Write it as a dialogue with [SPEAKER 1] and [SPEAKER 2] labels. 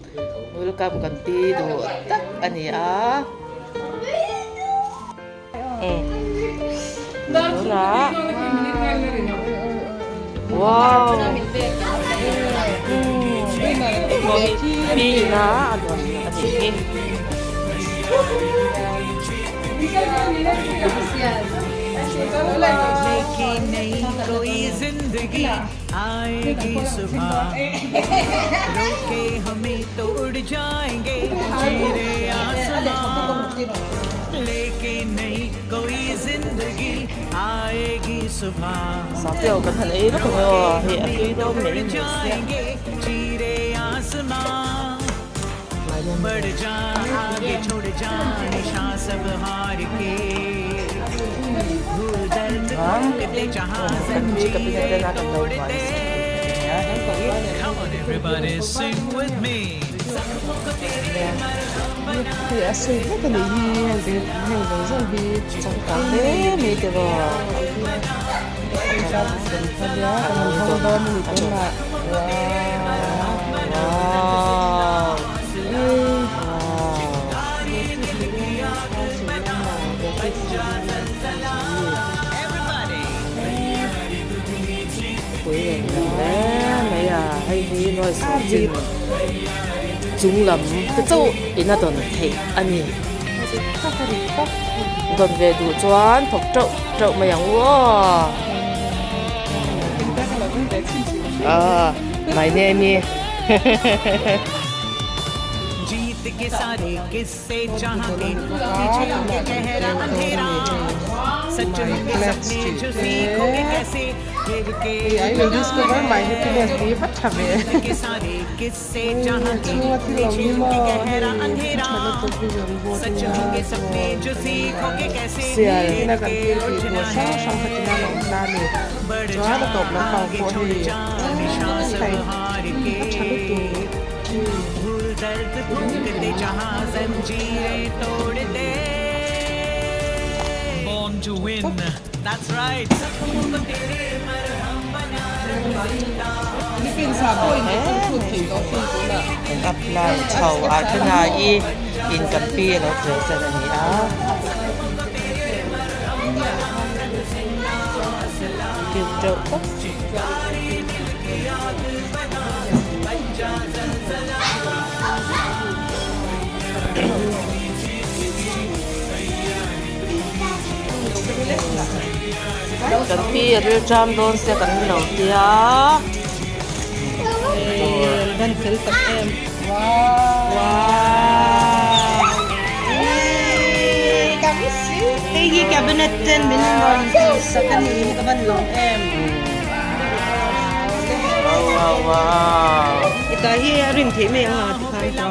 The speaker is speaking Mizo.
[SPEAKER 1] Welcome kan pi duh tak a ni a. Tunah wow pi ina a dawn a nih hi. Sangteo kan han ei vek ang aw, hei a tui dawn mai mai sia.
[SPEAKER 2] Hei a sawi vek a nih hi heng te heng zawng zawng hi
[SPEAKER 1] Changkang hle mai te maw Wow Pui reng reng hle mai a, hei hi nuai sawm chin chung lam te chauh in a dawn theih a ni. Dawn ve duh chuan thawk teuh teuh mai ang u aw. Ah, my name is
[SPEAKER 2] I will discover my happiness tih hi va tha ve chhunga thil awm hi maw hei tha lutuk hi zawng bawt nia chuan kan thil tih tur hrang hrang kha tina a awm ta a ni chuan a tawp lampang pawh hei hei a tha lutuk.
[SPEAKER 1] Apply chho ah thlengah i in kan pi a lo present a ni a. Cute teuh tawp. Kan pi a ril ṭam dawn se kan lo tia.
[SPEAKER 2] Kan fel tak em.
[SPEAKER 3] Hei hi cabinet ten min rawn sak a ni hi ka van lawm em.
[SPEAKER 1] Wow wow wow.
[SPEAKER 3] Ita hi a rin theih mai ang a ti khan ta.